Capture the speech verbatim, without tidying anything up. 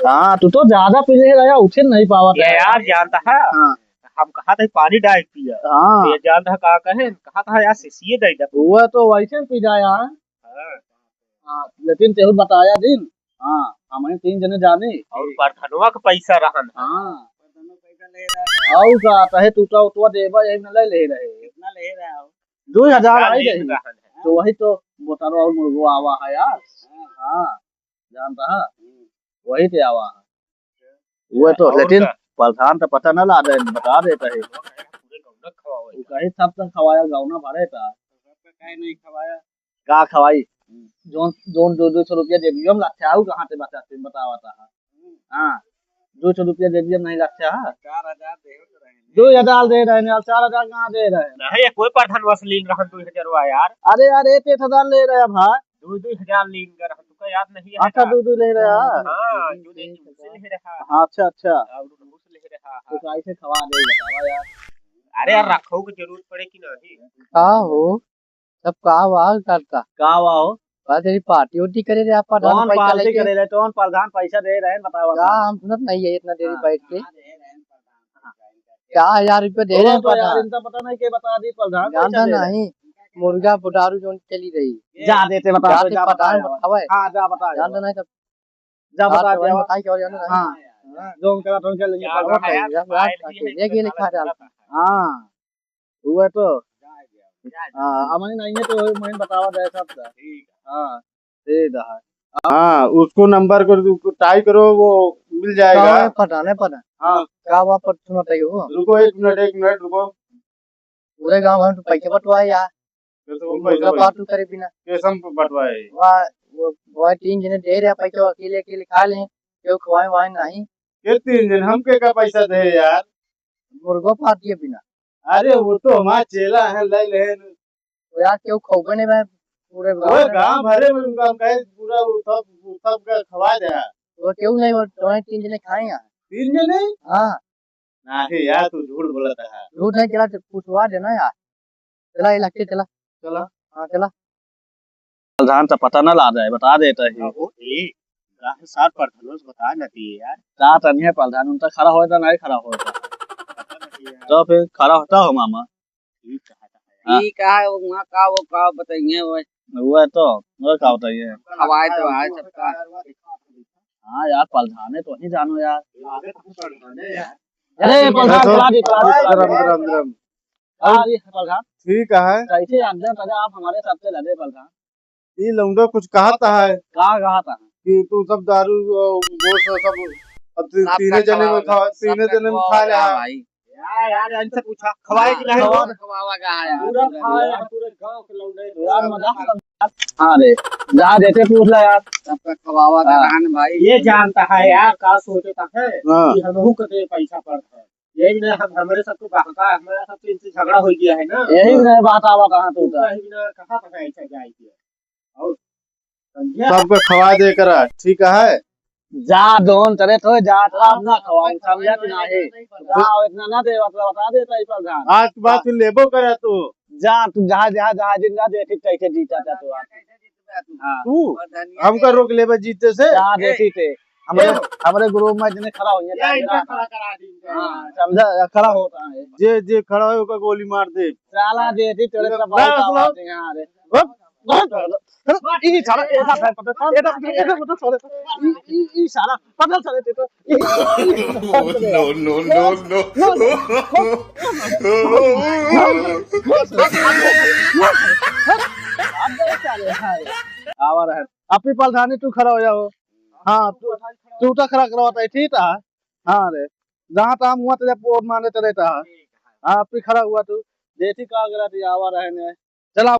हाँ, तू तो ज्यादा पी ले रहा, उठे नहीं पावा ये था। यार, जानता है, हाँ। हम कहा था पानी डाल पिया। हाँ। तो ये जानता है का कहे, कहा था यार, शीशिये दे दे। वो तो वैसे पी जाया है। हाँ। हाँ, लेकिन तेहू बताया दिन। हाँ, हमरे तीन जने जानी। और परधनवा के पैसा रहन। हाँ। और का, तहे टूटा उटवा देबा, यही में ले ले रहे। कितना ले रहा हो? दो हजार आई रही। तो वही तो बोतल और मुर्गो आवा है यार। हाँ। हाँ, जानता है? वही ते आवा है। वो तो, और लेकिन का? प्रधान तो पता न ला दे, बता देता है। पूरे गौना खवावे। वो कहीं सब तक खवाया, गौना भरे था। सबका काहे नहीं खवाया? का खवाई? हम्म। जोन, जोन दो दो सौ रुपया दे दियो, हम लच्छा आऊ कहाँ से बचाते, बतावा था। हम्म। हाँ, दो सौ रुपया दे दियो, नहीं लच्छा है। चार हजार दे तो रहे हैं। दो हजार दे रहे हैं, अब चार हजार कहाँ दे रहे हैं? नहीं, कोई प्रधान वसूलीन रहन दो हजार वा यार। अरे यार, एक एक हजार ले रहे हैं भाई। दो दो हजार लीन कर, तुमका याद नहीं है अच्छा, का? दो दो ले रहे हैं। हाँ, जो नहीं, उनसे ले रहा है। हाँ, अच्छा, अच्छा। हाँ, उनसे ले रहा है। तो कैसे खवा दे, बतावा यार। अरे यार, हाँ। रखो की जरूरत पड़े कि नहीं? का हो? सब का वाह करता? का वाह हो? बस यही पार्टी उर्टी करे रहे, आप प्रधान कौन पैसा पार्टी लेके। करे रहे? कौन प्रधान पैसा दे रहे हैं? बताओ, का बताओ। हम सुनत नहीं है इतना देरी हाँ। बैठ के। चार हजार रुपया दे रहे हैं तो यार, प्रधान। इनका पता नहीं के बता दी प्रधान पैसा जानता दे रहे हैं। नहीं, मुर्गा बुटारू जोन चली रही। जा देते बता, जा जा देते बता, बता। बतावे। हाँ, जा बता, जा जानता बता। नहीं सब जा बात बता तो वही दिया। बताई कि और जाने नहीं। हाँ, जो उनका तो उनके लिए क्या पता बताया, है, जा बात बात है, ये ये के लिए खा डालता। हाँ, वो तो। हाँ, अमन नहीं है तो वही मैं बतावा जाए सबका। हाँ, दे दहा। हाँ, उसको नंबर को टाई करो, वो मिल जाएगा। का है पता नहीं, पता। हाँ। का हुआ पर सुना था वो? रुको एक मिनट, एक मिनट रुको। पूरे गांव भर में तो पैसे बंटवाए यार। कैसे वो मुर्गा पैसे पार्टी करे बिना। कैसे हम बंटवाए? वाह, वो, वो तीन जने दे रहे पैसे, अकेले, अकेले खा लें, क्यों खवाए वाए नहीं। ये तीन जन हमके का पैसा दे यार? मुर्गा पार्टी है बिना। अरे वो तो हमारा चेला है, ले ले। तो यार क्यों खौबे नहीं भाई, पूरे वो गांव में। गांव भरे में उनका हम कहे पूरा वो सब, वो सब का खवा दे यार। वो क्यों नहीं, वो दो तीन जने खाए यार। तीन जने? हाँ। नहीं यार, तू झूठ बोलत है। झूठ नहीं, चला, पूछवा देना यार। चला, ये लगते, चला। चला। हाँ, चला। प्रधान तो पता ना ला जाए, बता देता है। हाँ, वो, ए, गाहे सार प्रधानों से बता ना दिए यार। का तनिया प्रधान, उनका खड़ा होता, नहीं खड़ा होता। पता नहीं यार। तो फिर खड़ा होता हो मामा। ठीक है। हाँ। ठीक है, वो वहाँ का, वो का बताइए, वो। वो तो, वो का बताइए। खवाए तो आए सबका। हाँ यार, प्रधाने तो नहीं जानो यार। अरे, प्रधान, देखो, चला दे, चला दे, गरम, चला दे। गरम, गरम। हाँ, ये प्रधान। ठीक है। कैसे अंदर तक आप हमारे साथ से लड़े, प्रधान? ये लौंडा कुछ कहता है। का कहता है? कि तू सब दारू, अ, गोश्त सब, अब ती-, सबका तीने जने में खवावा, खा, तीने सबका जने में खवावा खा ले। भाई। यार, यार, इनसे पूछा, खवाए कि नहीं? खवावा, खवावा का है यार। पूरा खाए हैं, पूरे गांव के लौंडे। यार, मजाक कर। हाँ रे, जहाँ जैसे पूछ ले यार। सबका खवावा का हाँ। रहन भाई। ये जानता है यार, का सोचता है हाँ। कि हमहू के दे पैसा पड़ता है। यही ना हम, हमरे सब तो बहका, हमारा सब तो इनसे झगड़ा हो गया है ना। यही ना बात आवा कहाँ तो उनका का। ही ना कहाँ पर ऐसा जाए गया। और समझा? सबका खवा दे करा, ठीक है? जा दोन तरे तो जा, तो आप ना खवाओ, समझा कि नहीं? जा, इतना ना दे, मतलब, बता देता है प्रधान। आज के बाद हाँ। फिर लेबो करे तू। जा, तू जा, जा, जा, जिन जा, देखी कैसे जीता था तू आज। हाँ। तू हमका रोक लेबे जीते से? जा, देखी थे। हमरे, ए। हमरे ग्रुप में जिन्हें खड़ा होइए, या जा, इनका जा। खड़ा करा दी। हाँ, समझा, खड़ा होता है। जे, जे खड़ा होए, ओका गोली मार दे। साला देखी तेरे इधर तरफ ना, बहुत सुनो। आवाज है यहाँ रे। हट। ई साला, एटा, एटा, एटा, एटा, एटा, साला। ई, ई, ई साला, पकड़ साले ते तो। No, no, no, no। आवा रहे। अपनी प्रधानी तू खड़ा हो जाओ। हाँ, तू, तू तो खड़ा करवाता है, ठीक है? हाँ रे। जहाँ तहाँ मुँह तेरे पोर मारने चले था। हाँ, अपनी खड़ा हुआ तू। देखी का अगर आवा रहे ने। चला।